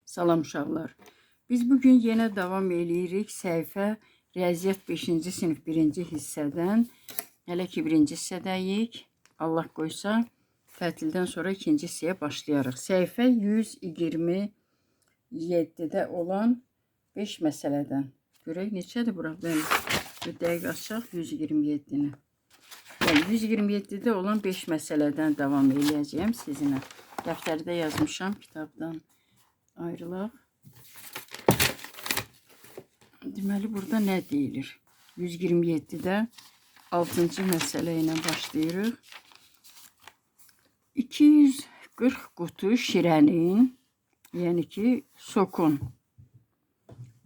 Salam uşaqlar. Biz bugün yenə davam eləyirik səhifə Riyaziyyat 5-ci sinif 1-ci hissədən. Hələ ki 1-ci hissədəyik. Allah qoysa tətildən sonra 2-ci hissəyə başlayarıq. Səhifə 127-də olan 5 məsələdən. Görək neçədir bura? Bəli, bir dəqiq açaq 127-ni. Bəli, 127-də olan 5 məsələdən davam eləyəcəyəm sizinlə. Dəftərdə yazmışam, kitabdan ayrılaq. Deməli, burada nə deyilir? 127-də 6-cı məsələ ilə başlayırıq. 240 qutu şirənin, yəni ki, sokun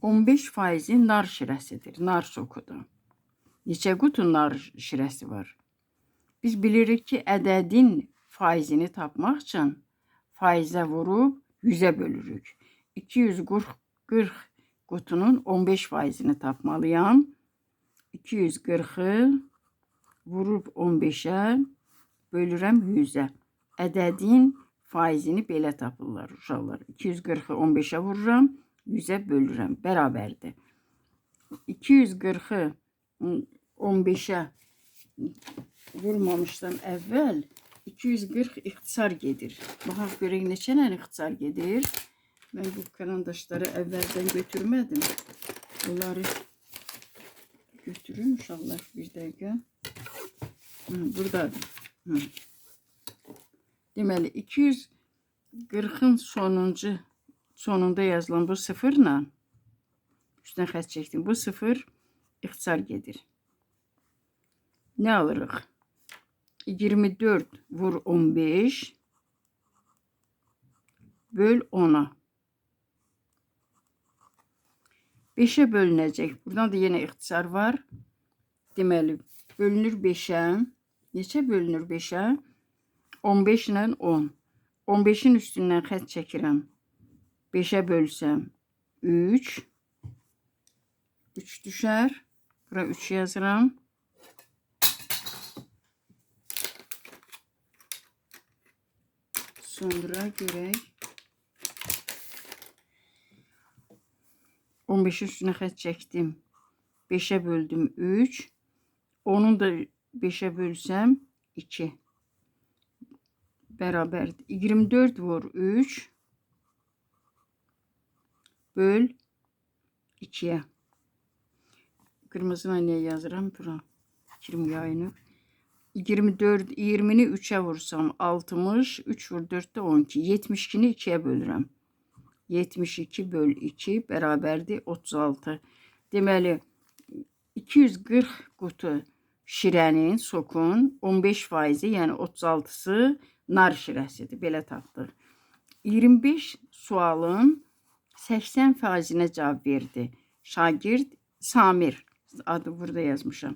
15%-i nar şirəsidir, nar sokudur. Neçə qutu nar şirəsi var? Biz bilirik ki, ədədin faizini tapmaq üçün faizə vurub 100-ə bölürük. 240 qutunun 15%-ni tapmalıyam. 240-ı vurub 15-ə bölürəm 100-ə. Ədədin faizini belə tapırlar uşaqlar. 240-ı 15-ə vururam, 100-ə bölürəm. Bərabərdir. 240-ı 15-ə vurmamışdan əvvəl 240 ixtisar gedir. Baxaq görək neçə ilə ixtisar gedir. Mən bu karandaşları əvvəldən götürmədim. Bunları götürüm uşaqlar bir dəqiqə. Buradadır. Deməli 240-ın sonunda yazılan bu sıfırla üstünə xətt çəkdim. Bu sıfır ixtisar gedir. Nə alırıq? 24 vur 15 böl 10'a. 5'e bölünəcək. Buradan da yenə ixtisar var. Deməli, bölünür 5'e. Neçə bölünür 5'e? 15 ilə 10. 15-in üstündən xətt çəkirəm. 5'e bölsəm 3. 3 düşər. Bura 3 yazıram. Sonra görək. 15-in üstünə xətt çəkdim. 5'e böldüm 3. Onun da 5'e bölsəm 2. Bərabərdir. 24 vur 3 böl 2'ye. Qırmızı niyə yazıram? Bura. 20 yayınır. 24, 20-ni 3'e vursam 60, 3 vur 4 də 12. 72-ni 2'ye bölürəm. 72 böl 2 bərabərdir 36. Deməli, 240 qutu şirənin, sokun 15%-i, yəni 36-sı nar şirəsidir. Belə tapdıq. 25 sualın 80%-inə cavab verdi. Şagird Samir, adı burada yazmışam.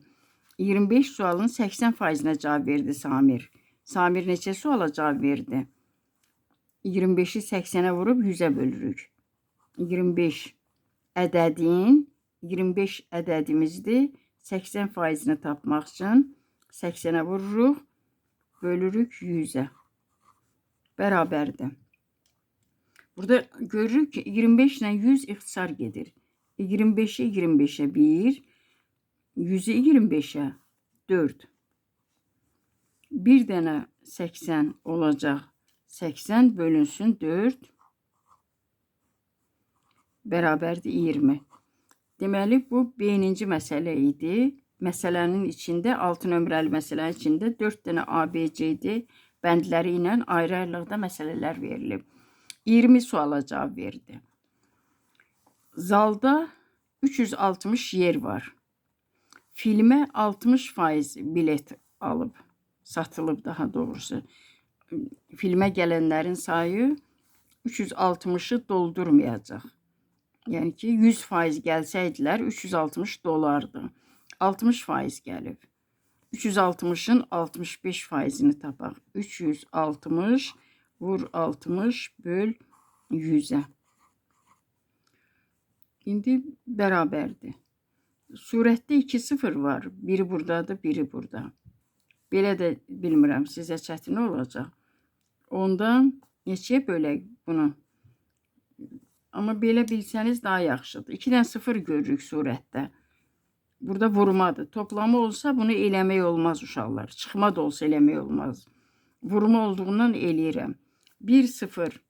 25 sualın 80%-inə cavab verdi Samir. Samir neçə suala cavab verdi? 25-i 80-ə vurub 100-ə bölürük. 25 ədədin, 25 ədədimizdir. 80%-ni tapmaq üçün 80-ə vururuq, bölürük 100-ə. Bərabərdir. Burada görürük ki, 25 ilə 100 ixtisar gedir. 25-i 25-ə 1, 100-ü 25-ə 4. Bir dənə 80 olacaq. 80 bölünsün 4 bərabərdir 20. Deməli, bu B-ci məsələ idi. Məsələnin içində, 6 nömrəli məsələnin içində 4 dənə A, B, C, D bəndləri ilə ayrı-ayrılıqda məsələlər verilib. 20 suala cavab verdi. Zalda 360 yer var. Filmə 60% bilet alıb, satılıb daha doğrusu. Filmə gələnlərin sayı 360-ı doldurmayacaq. Yəni ki, 100% gəlsəydilər 360 dolardı. 60% gəlib. 360-ın 65%-ni tapaq. 360 vur 60 böl 100-ə. İndi bərabərdir. Surətdə 2 sıfır var. Biri buradadır, biri burada. Belə də bilmirəm, sizə çətin olacaq. Onda neçəyə bölək bunu? Amma belə bilsəniz daha yaxşıdır. 2 dənə 0 görürük surətdə. Burada vurmadır. Toplamı olsa bunu eləmək olmaz uşaqlar. Çıxma da olsa eləmək olmaz. Vurma olduğundan eləyirəm. 1 0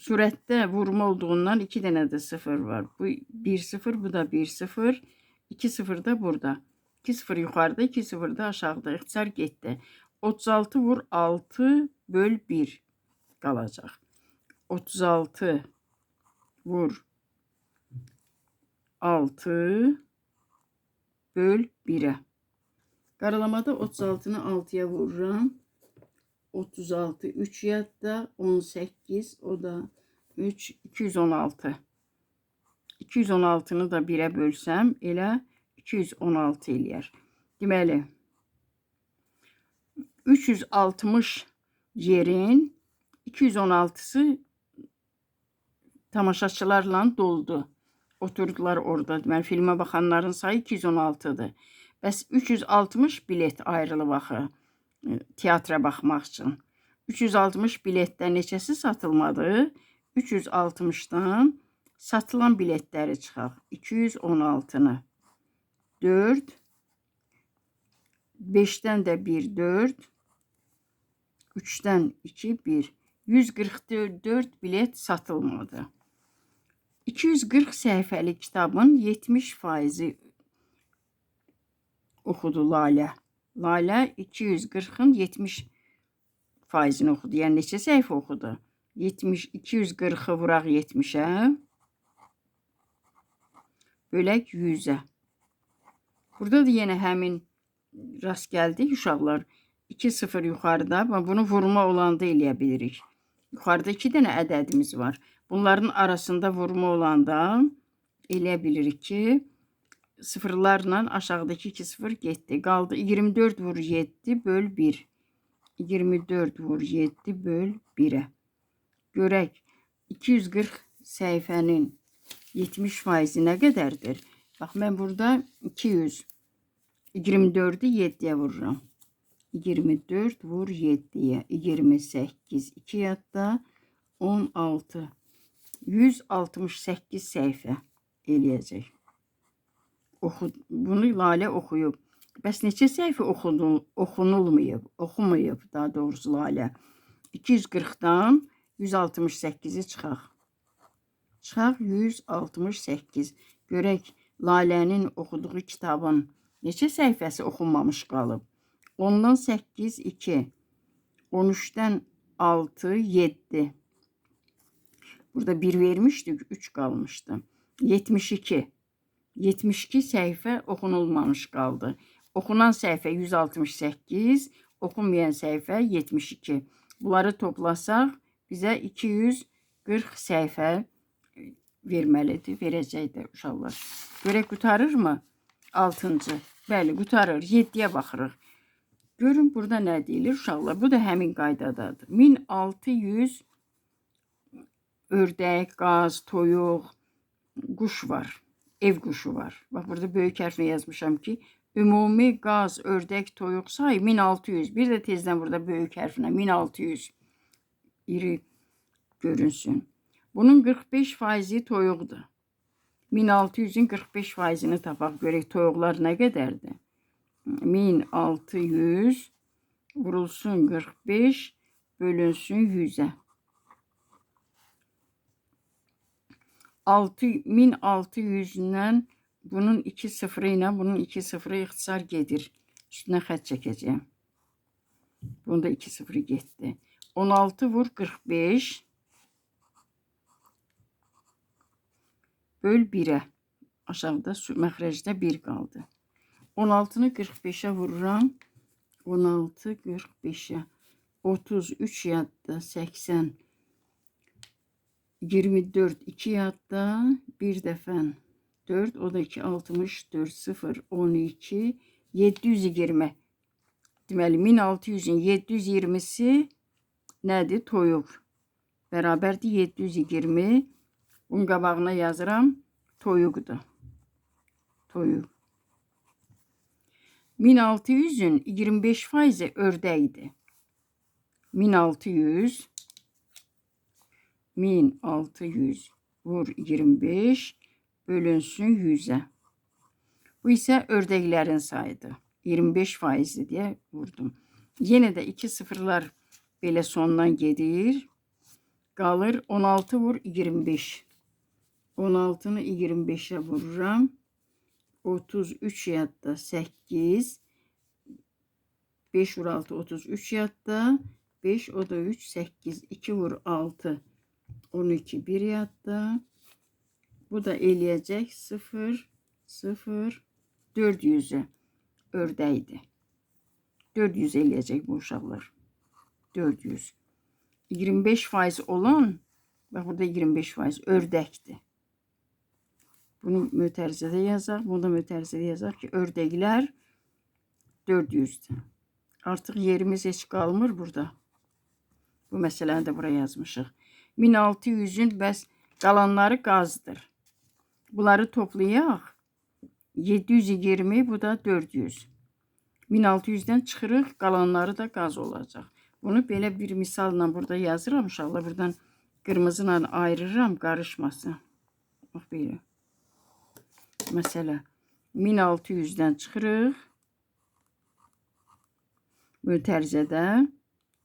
surətdə vurma olduğundan 2 dənə də 0 var. Bu 1 0, bu da 1 0. 2 0 da burada. 2 0 yuxarıda, 2 0 da aşağıda. İxtisar getdi. 36 vur 6 böl 1 qalacaq. 36 vur 6 böl 1'e. Qaralamada 36-nı 6-ya vururam. 36 3 yadda 18 o da 3 216. 216-nı da 1-ə bölsəm elə 216 eləyər. Deməli 360 yerin 216-sı tamaşaçılarla doldu. Oturdular orada. Deməli filmə baxanların sayı 216-dır. Bəs 360 bilet ayrılıb axı teatra baxmaq üçün. 360 biletdən neçəsi satılmadı? 360-dan satılan biletləri çıxaq. 216-nı. 4 5-dən də 1 4 3-dən 2 1 144 bilet satılmadı. 240 səhifəlik kitabın 70%-i oxudu Lalə. Lalə 240-ın 70%-ni oxudu. Yəni neçə səhifə oxudu? 70 240-ı vuraq 70-ə. Bölək 100-ə. Burada da yenə həmin rast gəldik uşaqlar. 2 0 yuxarıda. Bunu vurma olanda eləyə bilirik. Yuxarıda 2 dənə ədədimiz var. Bunların arasında vurma olanda eləyə bilirik ki, sıfırlarla aşağıdakı 2 sıfır getdi. Qaldı 24 vur 7 böl 1. 24 vur 7 böl 1'e. Görək 240 səhifənin 70%-i nə qədərdir? Bax, mən burada 224-ü 7-yə vururam. 24 vur 7-yə. 28, 2 yadda 16. 168 səhifə eləyəcək. Bunu Lalə oxuyub. Bəs neçə səhifə oxunulmayıb, oxumayıb daha doğrusu Lalə? 240-dan 168-i çıxaq. Çıxaq 168. Görək Lalənin oxuduğu kitabın neçə səhifəsi oxunmamış qalıb? 10-dan 8, 2. 13-dən 6, 7. Burada 1 vermişdik, 3 qalmışdı. 72. 72 səhifə oxunulmamış qaldı. Oxunan səhifə 168, oxunmayan səhifə 72. Bunları toplasaq bizə 240 səhifə verməlidir, verəcəkdir uşaqlar. Görək qurtarır mı? 6-cı. Bəli, qurtarır. 7-yə baxırıq. Görün burada nə deyilir uşaqlar? Bu da həmin qaydadadır. 1600 ördək, qaz, toyuq, quş var. Ev quşu var. Bax burada böyük hərflə yazmışam ki, ümumi qaz, ördək, toyuq sayı 1600. Bir də tezdən burada böyük hərflə 1600 iri görünsün. Bunun 45%-i toyuqdur. 1600-ün 45%-ni tapaq görək toyuqlar nə qədərdir? 1600 vurulsun 45 bölünsün 100'e. 1600-dən bunun 2 sıfırı ilə bunun 2 sıfırı ixtisar gedir. Üstünə xətt çəkəcəyəm. Bunda 2 sıfırı getdi. 16 vur 45 böl 1'e. Aşağıda məxrəcdə 1 qaldı. 16-nı 45-ə vururam. 16 45-ə. 33 yadda 80. 24 2 yadda bir dəfə 4 o da 2 64 0 12 720. Deməli 1600-ün 720-si nədir? Toyuq. Bərabərdir 720. Bunun qabağına yazıram. Toyuqdur. Toyuq. 1600-ün 25% ördəkdir. 1600 vur 25 bölünsün 100-ə. Bu isə ördəklərin sayıdır. 25 faizli deyə vurdum. Yenə də 2 sıfırlar belə sondan gedir. Qalır 16 vur 25. 16-nı 25-ə vururam. 33 yadda 8. 5 vur 6 33 yadda. 5 o da 3 8. 2 vur 6 12 1 yadda. Bu da eləyəcək 0 0 400-ü ördəkdir. 400 eləyəcək bu uşaqlar. 400. 25% olan, bax burada 25% ördəkdir. Bunu mötərizədə yazaq. Bunu da mötərizədə yazaq ki, ördəklər 400-dür. Artıq yerimiz heç qalmır burada. Bu məsələni də bura yazmışıq. 1600-ün bəs qalanları qazdır. Bunları toplayaq. 720, bu da 400. 1600-dən çıxırıq, qalanları da qaz olacaq. Bunu belə bir misalla burada yazıram uşaqlar. Buradan qırmızı ilə ayırıram, qarışmasın. Bax belə. Məsələ 1600-dən çıxırıq. Mötərizədə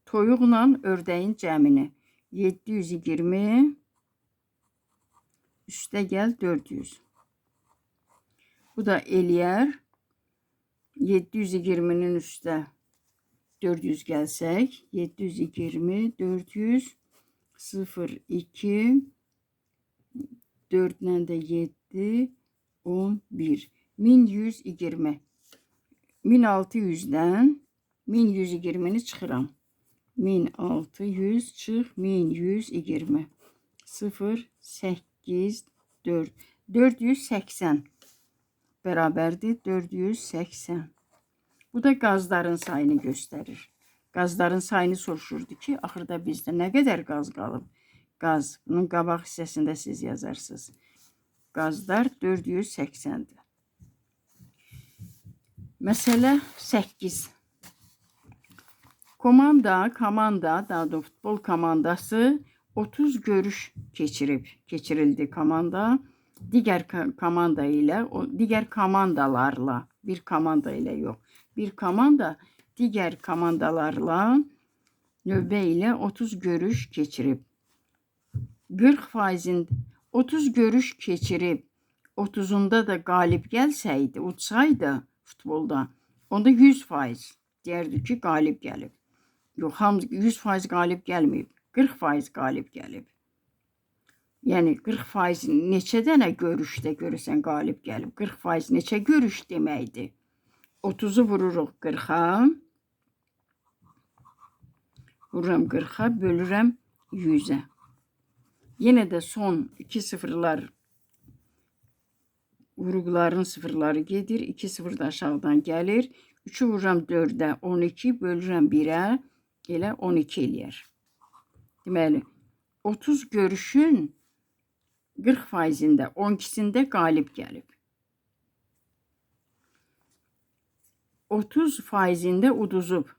toyuqla ördəyin cəmini 720 üstə gəl 400. Bu da eləyər. 720-nin üstə 400 gəlsək, 720, 400, 0, 2, 4 ilə də 7, 11, 1120. 1600-dən 1120-ni çıxıram. 1600 çıx 1120. 0, 8, 4, 480 bərabərdir 480. Bu da qazların sayını göstərir. Qazların sayını soruşurdu ki, axırda bizdə nə qədər qaz qalıb? Qaz, bunun qabaq hissəsində siz yazarsınız. Qazlar 480-dir. Məsələ 8. Komanda, daha doğrusu futbol komandası 30 görüş keçirildi komanda. Digər komanda ilə, digər komandalarla, bir komanda ilə yox, bir komanda digər komandalarla növbə ilə 30 görüş keçirib. 40%-in 30 görüş keçirib, 30-unda da qalib gəlsəydi, utsaydı futbolda, onda 100% deyərdi ki, qalib gəlib. Yox, hamı 100% qalib gəlməyib, 40% qalib gəlib. Yəni 40% neçə dənə görüşdə görürsən qalib gəlib? 40% neçə görüş deməkdir? 30-u vururuq 40-a. Vururam 40-a, bölürəm 100-ə. Yenə də son 2 sıfırlar, vuruqların sıfırları gedir. 2 sıfır da aşağıdan gəlir. 3-ü vururam 4-ə, 12, bölürəm 1-ə, elə 12 eləyər. Deməli, 30 görüşün 40%-ində, 12-sində qalib gəlib. 30%-ində uduzub.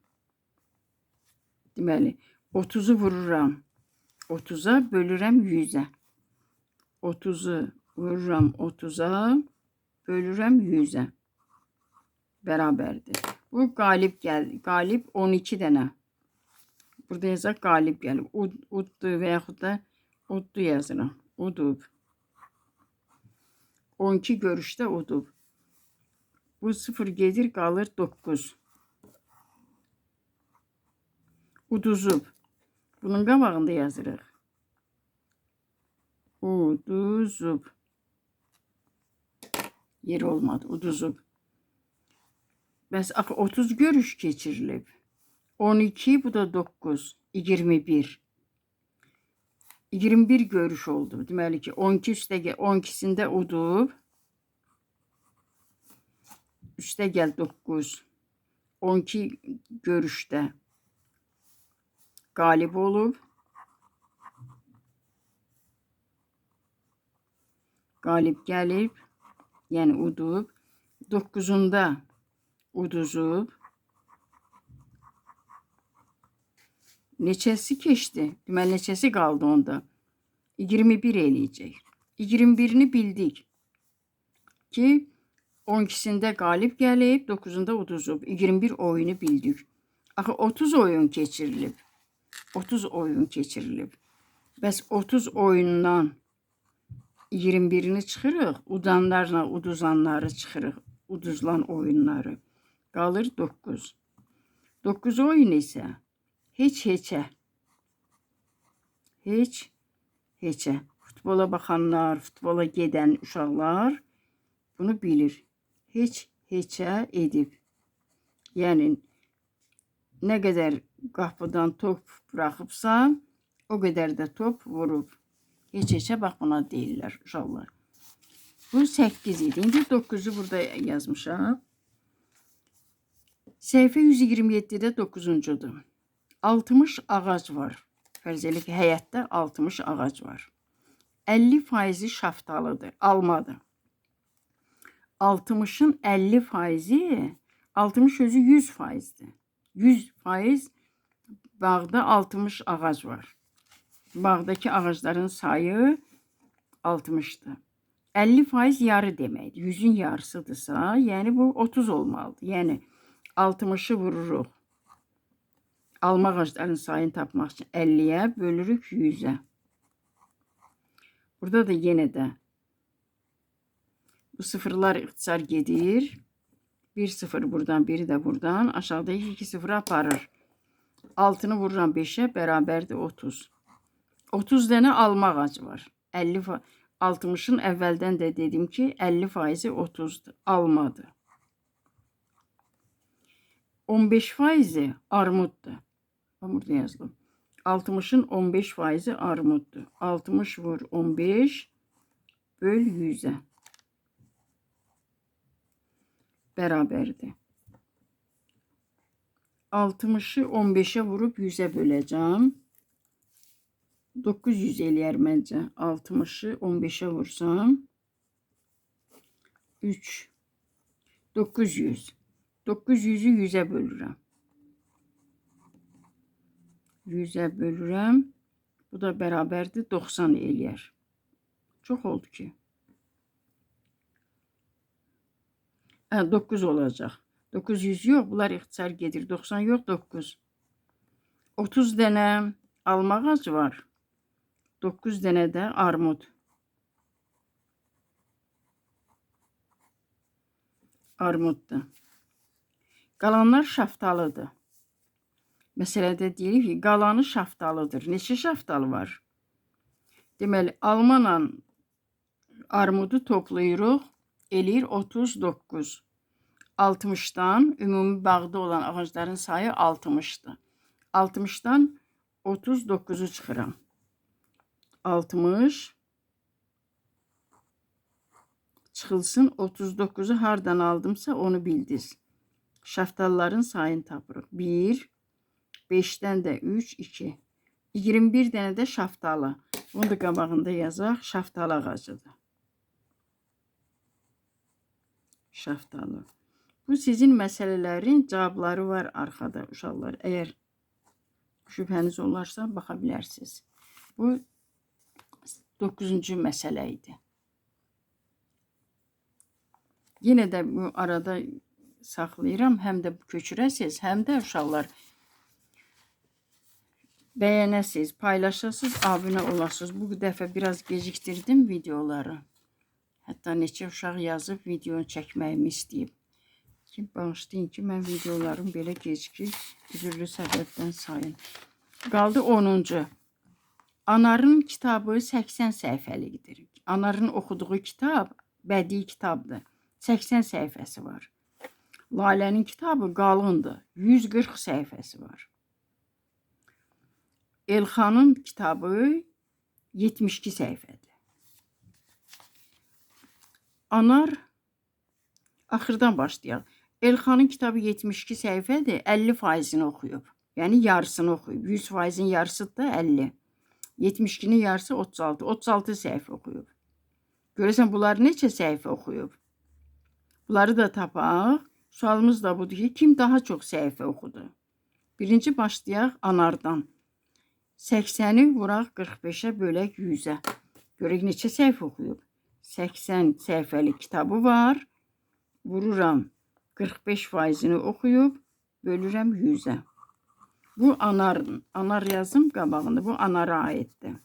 Deməli, 30-u vururam 30-a, bölürəm 100-ə. 30-u vururam 30-a, bölürəm 100-ə. Bərabərdir. Bu qalib gəldi. Qalib 12 dənə. Burada yazaq qalib gəlib. Uddu və yaxud da uddu yazıram. Udub. 12 görüşdə udub. Bu 0 gedir, qalır 9. Uduzub. Bunun qabağında yazırıq. Uduzub. Yeri olmadı. Uduzub. Bəs axı 30 görüş keçirilib. 12, bu da 9. 21. 21 görüş oldu. Deməli ki, 12 üstə gəl, 12-sində udub. Üstə gəl 9. 12 görüşdə qalib olub. Qalib gəlib, yəni udub. 9-unda uduzub. Neçəsi keçdi? Deməli, neçəsi qaldı onda? 21 eləyəcək. 21-ni bildik ki, 12-sində qalib gəlib, 9-unda uduzub. 21 oyunu bildik. Axı 30 oyun keçirilib. 30 oyun keçirilib. Bəs 30 oyundan 21-ni çıxırıq, udanlarla uduzanları çıxırıq, uduzulan oyunları. Qalır 9. 9 oyun isə heç heçə. Heç heçə. Futbola baxanlar, futbola gedən uşaqlar bunu bilir. Heç heçə edib. Yəni, nə qədər qapıdan top buraxıbsa, o qədər də top vurub. Heç heçə bax buna deyirlər uşaqlar. Bu 8 idi. İndi 9-u burada yazmışam. Səhifə 127-də 9-uncudur. 60 ağac var. Fərz elə ki, həyətdə 60 ağac var. 50% şaftalıdır, almadır. 60-ın 50%, 60 özü 100%-dir. 100% bağda 60 ağac var. Bağdakı ağacların sayı 60-dır. 50% yarı deməkdir. 100-ün yarısıdırsa, yəni bu 30 olmalıdır. Yəni 60-ı vururuq. Alma ağaclarının sayını tapmaq üçün 50-yə bölürük 100-ə. Burada da yenə də bu sıfırlar ixtisar gedir. Bir sıfır buradan, biri də buradan. Aşağıdakı 2 sıfırı aparır. 6-nı vururam 5-ə, bərabərdir 30. 30 dənə alma ağacı var. 60-ın əvvəldən də dedim ki, 50% 30-dur. Almadır. 15% armuddur. Burada yazılıb. 60-ın 15% armuddur. 60 vur 15 böl 100-ə. Bərabərdir. 60-ı 15-ə vurub 100-ə böləcəm. 900 eləyər məncə. 60-ı 15-ə vursam 3 900. 900-ü 100-ə bölürəm. 100-ə bölürəm. Bu da bərabərdir 90 eləyər. Çox oldu ki. 9 olacaq. 900 yox, bunlar ixtisar gedir. 90 yox, 9. 30 dənə alma ağacı var. 9 dənə də armud. Armuddur. Qalanlar şaftalıdır. Məsələdə deyirik ki, qalanı şaftalıdır. Neçə şaftalı var? Deməli, almanla armudu toplayırıq. Eləyir 39. 60-dan ümumi bağda olan ağacların sayı 60-dır. 60-dan 39-u çıxıram. 60 çıxılsın. 39-u hardan aldımsa onu bildiniz. Şaftalların sayını tapırıq. 1, 5-dən də 3, 2. 21 dənə də şaftalı. Bunu da qabağında yazaq. Şaftalı ağacıdır. Şaftalı. Bu sizin məsələlərin cavabları var arxada uşaqlar. Əgər şübhəniz olarsa baxa bilərsiniz. Bu 9-cu məsələ idi. Yenə də bu arada saxlayıram. Həm də köçürəsiniz, həm də uşaqlar bəyənəsiniz, paylaşasınız, abunə olasınız. Bu dəfə biraz gecikdirdim videoları. Hətta neçə uşaq yazıb videonu çəkməyimi istəyib. Ki, bağışlayın ki, mən videolarım belə gecikir, üzürlü səbəbdən sayın. Qaldı 10-cu. Anarın kitabı 80 səhifəlikdir. Anarın oxuduğu kitab bədii kitabdır. 80 səhifəsi var. Lalənin kitabı qalındır. 140 səhifəsi var. Elxanın kitabı 72 səhifədir. Anar, axırdan başlayaq. Elxanın kitabı 72 səhifədir, 50%-ni oxuyub. Yəni yarısını oxuyub. 100%-in yarısı da 50. 72-nin yarısı 36. 36 səhifə oxuyub. Görəsən, bunlar neçə səhifə oxuyub? Bunları da tapaq. Sualımız da budur ki, kim daha çox səhifə oxudu? Birinci başlayaq Anardan. 80-i vuraq 45-ə bölək 100-ə. Görək neçə səhifə oxuyub. 80 səhifəlik kitabı var. Vururam 45%-ni oxuyub, bölürəm 100-ə. Bu anarın, anar yazım qabağında. Bu anara aiddir.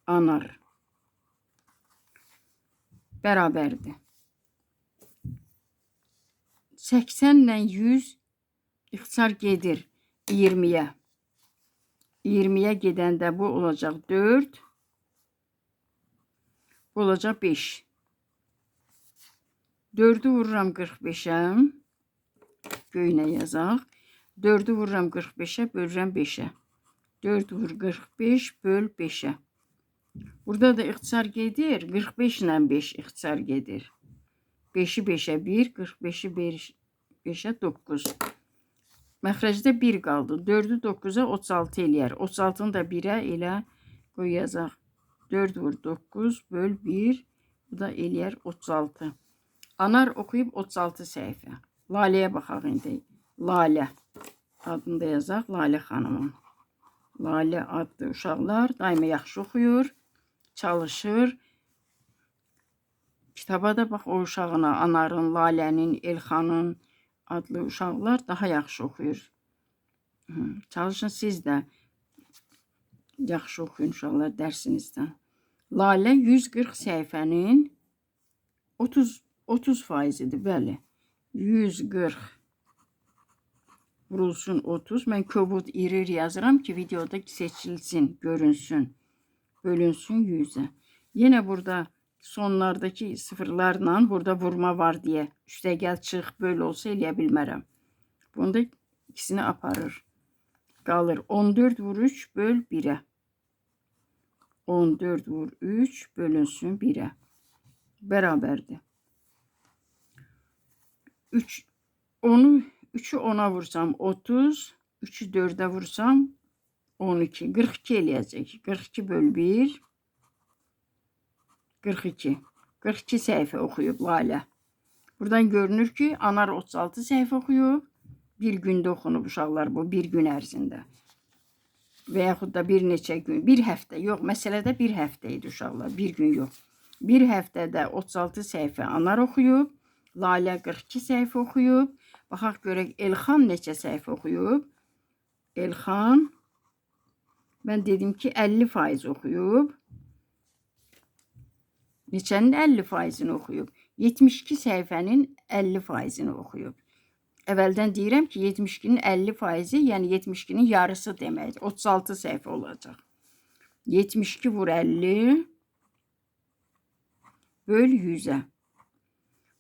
Anar. Bərabərdir. 80 ilə 100 ixtisar gedir 20-yə. 20-yə gedəndə bu olacaq 4. Bu olacaq 5. 4-ü vururam 45-ə. Göynə yazaq. 4-ü vururam 45-ə, bölürəm 5-ə. 4 vur 45, böl 5-ə. Burada da ixtisar gedir. 45 ilə 5 ixtisar gedir. 5-i 5-ə 1, 45-i 5-ə 9. Məxrəcdə 1 qaldı. 4-ü 9-a 36 eləyər. 36-nı da 1-ə elə qoy yazaq. 4 vur 9 böl 1. Bu da eləyər 36. Anar oxuyub 36 səhifə. Laləyə baxaq indi. Lalə. Adını da yazaq. Lalə xanımın. Lalə adlı uşaqlar daima yaxşı oxuyur, çalışır. Kitaba da bax o uşağına, Anarın, Lalənin, Elxanın adlı uşaqlar daha yaxşı oxuyur. Çalışın siz də yaxşı oxuyun uşaqlar dərsinizdən. Lalə 140 səhifənin 30 faizidir, bəli. 140 vurulsun 30. Mən kobud irir yazıram ki, videoda seçilsin, görünsün, bölünsün 100-ə. Yenə burada sonlardakı sıfırlarla burada vurma var deyə üstə gəl, çıx, böl olsa eləyə bilmərəm. Bunu da ikisini aparır. Qalır 14 vur 3 böl 1-ə. 14 vur 3 bölünsün 1-ə. Bərabərdir. 3, onu 3-ü 10-a vursam 30, 3-ü 4-ə vursam 12, 42 eləyəcək. 42 böl 1, 42. 42 səhifə oxuyub Lalə. Buradan görünür ki, Anar 36 səhifə oxuyub. Bir gündə oxunub uşaqlar bu, bir gün ərzində. Və yaxud da bir neçə gün, bir həftə. Yox, məsələdə bir həftə idi uşaqlar, bir gün yox. Bir həftədə 36 səhifə Anar oxuyub, Lalə 42 səhifə oxuyub. Baxaq görək Elxan neçə səhifə oxuyub. Elxan, mən dedim ki, 50% oxuyub. Neçənin 50%-ni oxuyub? 72 səhifənin 50%-ni oxuyub. Əvvəldən deyirəm ki, 72-nin 50%, yəni 72-nin yarısı deməkdir. 36 səhifə olacaq. 72 vur 50 böl 100-ə.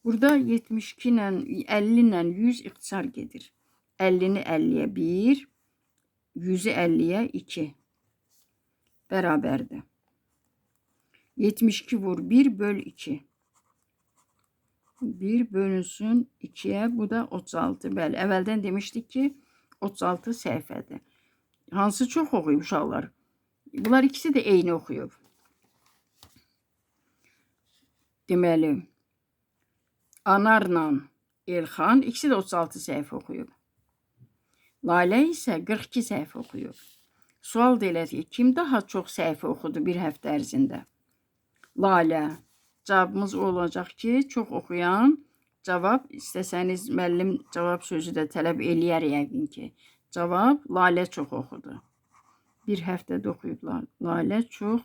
Burada 72 ilə 50 ilə 100 ixtisar gedir. 50-ni 50-yə 1, 100-ü 50-yə 2 bərabərdir. 72 vur 1 böl 2. 1 bölünsün 2-yə. Bu da 36. Bəli, əvvəldən demişdik ki, 36 səhifədir. Hansı çox oxuyub uşaqlar? Bunlar ikisi də eyni oxuyub. Deməli, Anarla Elxan ikisi də 36 səhifə oxuyub. Lalə isə 42 səhifə oxuyub. Sual da elədir ki, kim daha çox səhifə oxudu bir həftə ərzində? Lalə. Cavabımız o olacaq ki, çox oxuyan cavab, istəsəniz müəllim cavab sözü də tələb eləyər yəqin ki. Cavab Lalə çox oxudu. Bir həftədə oxuyublar. Lalə çox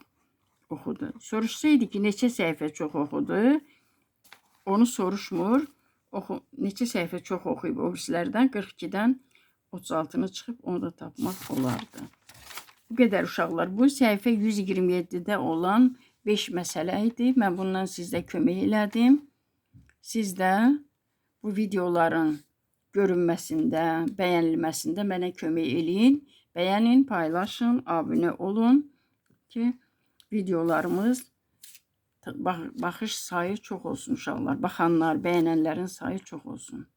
oxudu. Soruşsaydı ki, neçə səhifə çox oxudu? Onu soruşmur. Neçə səhifə çox oxuyub o birisilərdən 42-dən 36-nı çıxıb onu da tapmaq olardı. Bu qədər uşaqlar. Bu səhifə 127-də olan 5 məsələ idi. Mən bundan sizdə kömək elədim. Siz də bu videoların görünməsində, bəyənilməsində mənə kömək eləyin. Bəyənin, paylaşın, abunə olun ki, videolarımız baxış sayı çox olsun uşaqlar. Baxanlar, bəyənənlərin sayı çox olsun.